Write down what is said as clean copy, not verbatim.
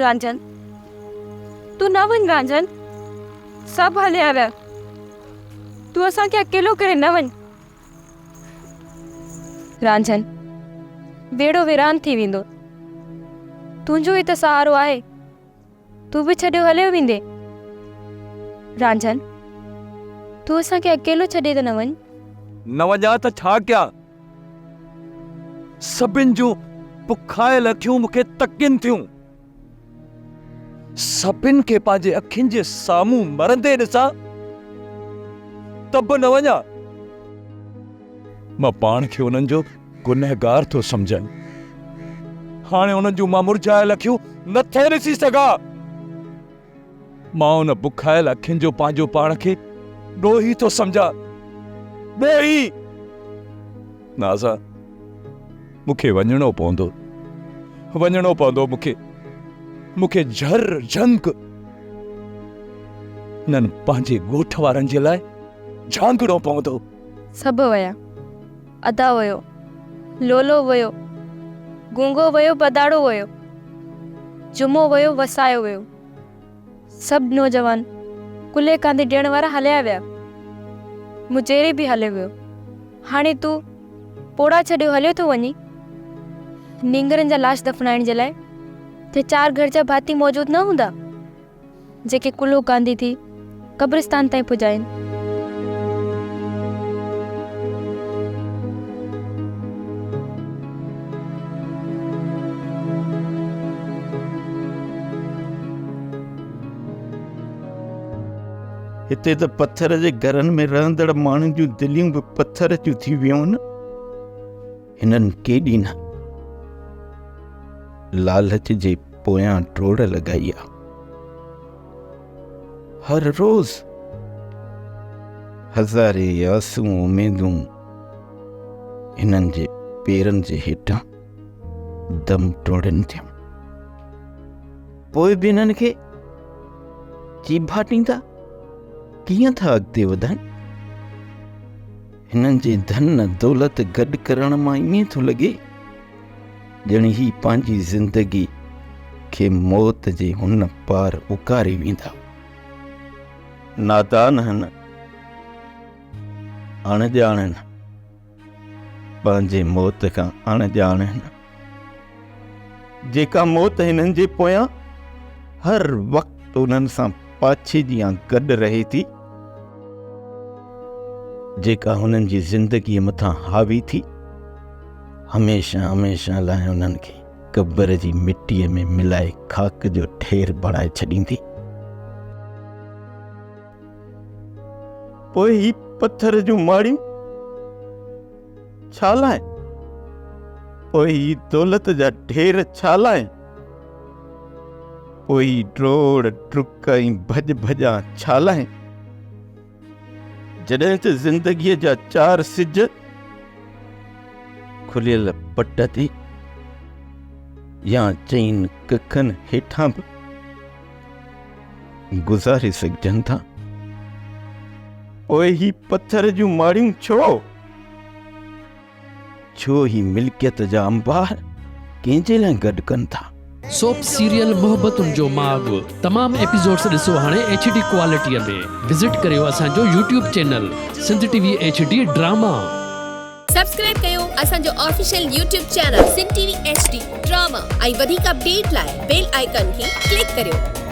رانجهن تون نه وڃ رانجهن سڀ هليا ويا تون اسان کي اڪيلو ڪري نه وڃ رانجهن ويڙهو ويران ٿي ويندو تنهنجو ئي ته سهارو آهي تون به ڇڏيو هليو ويندين رانجهن تون اسان کي اڪيلو ڇڏي ته نه وڃ. نه وڃان ته ڇا ڪيان؟ سڀن جون بکايل اکيون مون کي تڪين ٿيون. سڀن کي پنهنجي اکين جي سامهون مرندي ڏسان ته به نه وڃان. مان پاڻ کي انهن جو گنهگار ٿو سمجهان. هاڻي انهن جون مان مرجهايل اکيون نه ٿو ڏسي سگهان. مان ان بکايل اکين جو پنهنجو پاڻ کي ڏوهي ٿو سمجهان. ڏوهي! نازا، مون کي وڃڻو پوندو. وڃڻو پوندو مون کي. مون کي جهر جهنگ انهن پنهنجي ڳوٺ وارن جي لاء جهانگڻو پوندو. سڀ ويا. ادا ويو، لولو ويو، گونگو ويو، بداڙو ويو، جمعو ويو، وسايو ويو. سڀ نوجوان ڪلهي ڪانڌي ڏيڻ وارا هليا ويا. مجيري به هليو ويو. هاڻي تون پوڙها ڇڏيو هليو ٿو وڃين؟ نينگرن جا لاش دفنائڻ جي لاء ته چار گهر جا ڀاتي موجود نه هوندا؟ جيڪي ڪلهو ڪانڌي ٿي قبرستان تائين پڄائين. هتي ته پٿر جي گهرن ۾ رهندڙ ماڻهن جون دليون به پٿر جون ٿي ويون. هنن ڪيڏي نه لالچ جي پويان ڊوڙ لڳائي آ. هر روز هزارين آسون اميدون هنن جي پيرن جي هيٺان دم ٽوڙين ٿيون. پوء به هنن کي چيڀاٽيندا ڪيئن ٿا اڳتي وڌن؟ هنن جي ڌن دولت گڏ ڪرڻ مان ائين ٿو لڳي ڄڻ هي پنهنجي زندگي کي موت جي هن پار اڪاري ويندا. نادان هن، اڻڄاڻ هن، پنهنجي موت کان اڻڄاڻ هن. جيڪا موت هنن جي پويان هر وقت انهن سان پاڇي جيان گڏ رهي ٿي، جيڪا هنن جي زندگيء مٿان حاوي ٿي، هميشه هميشه لاء انهن کي قبر جي مٽيء ۾ ملائي خاڪ جو ڍير بڻائي ڇڏيندي. پوء هي پٿر جون ماڙيون ڇا لاء؟ پوء هي دولت جا ڍير ڇا لاء؟ پوء هي ڊوڙ ڊڪ ۽ ڀڄ ڀڄان ڇا لاء؟ جڏهن ته زندگيء جا چار سج کليل پٽ تي يا چئن ڪکن هيٺان به گذاري سگهجن ٿا. پوء هي پٿر جون ماڙيون ڇو؟ ڇو هي ملڪيت جا انبار ڪنهن جي لاء گڏ ڪن ٿا؟ سوپ سيريل محبتن جو ماڳ تمام ايپيسوڊس ڏسو هاڻي ايڇ ڊي ڪوالٽي ۾ وزٽ ڪريو اسان جو YouTube channel Sindh T V H D drama. Subscribe ڪيو اسان جو official YouTube channel Sindh T V H D drama ۽ وڌيڪ اپڊيٽ لاء بيل آئيڪان کي ڪلڪ ڪريو.